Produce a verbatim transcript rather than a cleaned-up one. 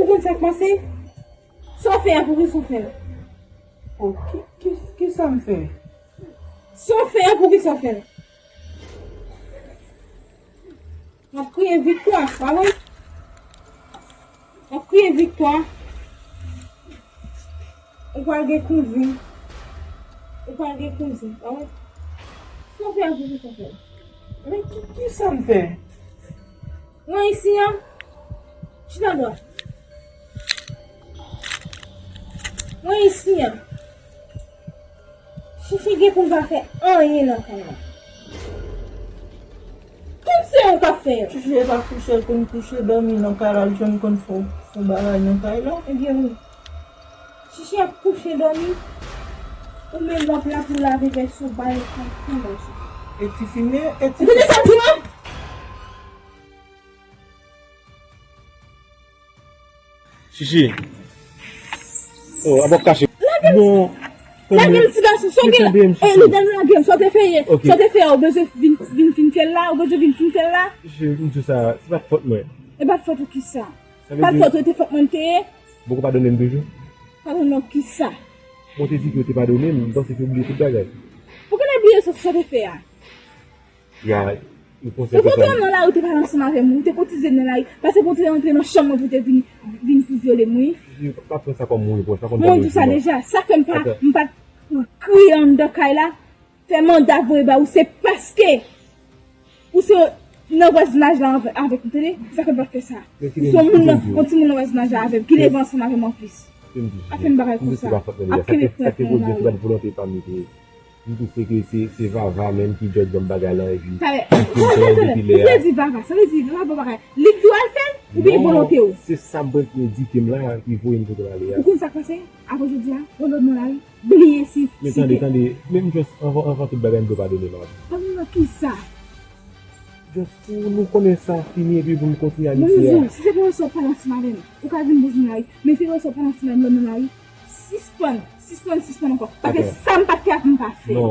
Ou konn sa k pase? Sa w fè a, poukisa w fè l? Oh, ki, ki, ki sa m fè? Sa w fè a, poukisa w fè l? W ap kriye viktwa, pa vre? W ap kriye viktwa. Ou pral gen kouzin. Ou pral gen kouzin, pa vre? Sa w fè a, poukisa w fè l? Men ki, ki sa m fè? Mwen isi a. Chita dwat. Mwen isi a. Chichi gen pou l pa fè anyen nan kay la. Tout se ou k ap fè yo. Chichi e pa kouche, l konn kouche dòmi nan kay la, l jwenn konn fè, fè bagay nan kay la. Ebyen wi. Chichi ap kouche dòmi. Ou menm w ap la pou lave vès ou, ba yo konn fè bagay. E ti fimen, e ti... Ou tande sa, Tima? Chichi. Oh, ap ap kache. Lage l. Bon, lage l, ti gason, sa w gen la? Tande m, Chichi. Eh, li tande lage m, sa w te fè yè? Ok. Sa w te fè a, ou bezwen vin, vin, vin fè l la, ou bezwen vin fè l la? Chichi, m di w sa, se pa t fòt mwen. E pa t fòt ou kisa? Sa vle di... Pa t fòt ou, e te fòt mwen te ye? Bon, ou padone m toujou? Padone w kisa? Bon, te di ke w te padone m, m panse ke w bliye tout bagay. Ou genlè bliye sa, sa w te fè a? Ya, ou konse... Ou kontre nan lari, ou te pale ansanm avè m, ou te kotize nan lari, pase kontre antre nan chanm mwen pou te vin, vin pou vyole m, wi. Chichi, pa pran sa kòm yon repwòch, pa konn... Mwen di w sa deja, sa fè m pa, m pa t kriye anndan kay la, fè manda voye ba ou, se paske ou se nan vwazinaj la avè-, avèk m, tande, sa fè m pa t fè sa. Ou se yon moun nan, yon timoun nan vwazinaj la avè m, ki leve ansanm avè m anplis. Ap fè m bagay konsa, ap kenbe prèt nan lari. M panse ke se, se Vava menm ki djòj ban m bagay la, epi... Talè, talè, talè, talè. Ou te di Vava, sa vle di Vava bon bagay. Li k di w al fè l, oubyen e volonte w? Non, se sa m prèske di ke m la, ki voye m kote m ale a. Ou konn sa k pase? Apre jodi a, w lòd nan lari, bliye si, si... Men tande, tande, men m just anvan, anvan tout bagay, m dwe padone m avan. Padone nan kisa? Just pou nou konnen sa fini, epi pou nou kontinye amitiye a. Bonjou, si se pou yon sòt pale ansanm avè m, ou ka vin bouzen lari. Men se yon sòt pale ansanm avè m, lòd nan lari. Sispann, sispann, sispann ankò. Paske sa m pa t fè a, m pa fè. Non.